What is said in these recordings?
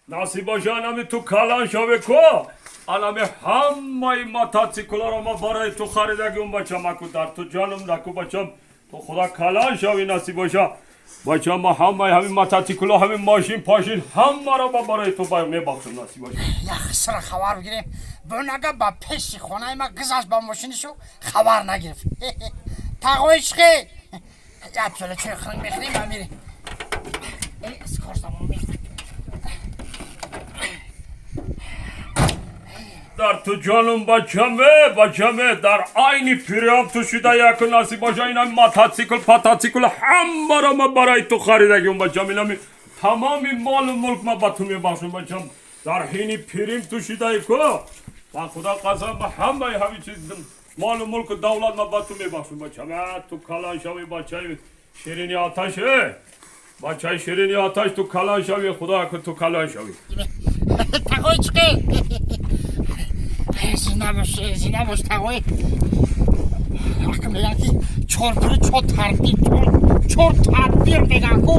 Насибаша, анами ту калан шаве ко, анами ҳамаи мотоцикларо ма барои ту харидагиум, бачам, аку дар ту ҷоном наку, бачам, ту худо калан шави, Насибаша, бачам, ма ҳамаи ҳамин мотоцикло, ҳамин мошин пошин ҳамаро ма барои ту мебахшам, Насибаша. Як хисра хабар бигирем. Бунага ба пеши хонаи ма гузашт ба мошинишу, хабар нагирифт. Тағои чиқи, як пиёла чой хӯрем, мехӯрем ва мерем. Скоростам мехӯрем. Дар ту ҷоном, бачаме, бачаме, дар айни пириам ту шида яку, Насибаша, инами мотоцикл патоцикл ҳамаро ма барои ту харидагиум, бачам, инами тамоми молу мулк ма ба ту мебахшам, бачам, дар ҳини пирим ту шидаи ко, ба худо қасам, ба ҳамаи ҳамин чиз, молу мулку давлат ма ба ту мебахшам, бачам. Ту калан шави, бачаи ширини оташ, бачаи ширини оташ, ту калан шави, худо аку ту калан шави. Тағои чиқи, зинда бош, зинда бош, тағои. Ака меган ки чорпири чор тарбир, чор тадбир меган ку.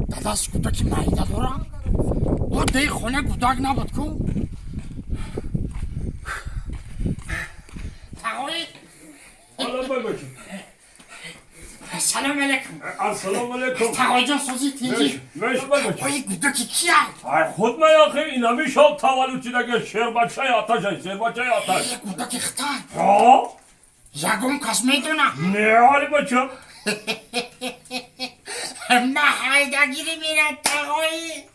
Дадас кӯдаки майда дора, о деи хона гудак набуд ку. Тағои. Бачам. Салом алейкум. Ассалому алейкум. Тағоиҷон, сози, тинҷӣ? Меш. Ои, гудаки кия? Ай, худ маяхи, инами шав таваллуд шидаги шербачаи оташ, шербачаи оташ. Гудаки хитай? Ҳо. Ягон кас медона? Не, али, бачам. Ма ҳайдагирӣ мерад, тағоӣ.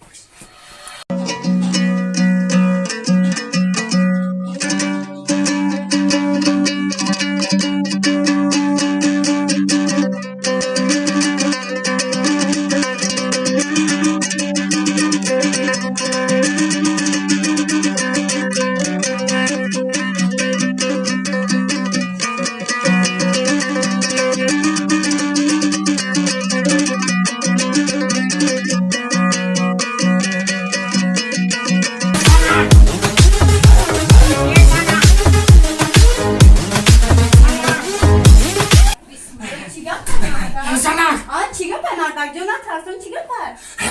Чӣ гап? Занак. А, чӣ гап, мардакҷон, натарсон, чӣ гап?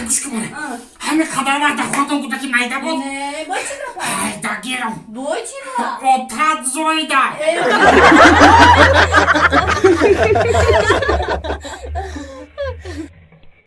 Гӯш кун, ҳамин қадар вақта худатон гудаки майда буд. Не, бо чӣ гап? Ҳайдагирам. Бо чӣ гап? Отат зоида.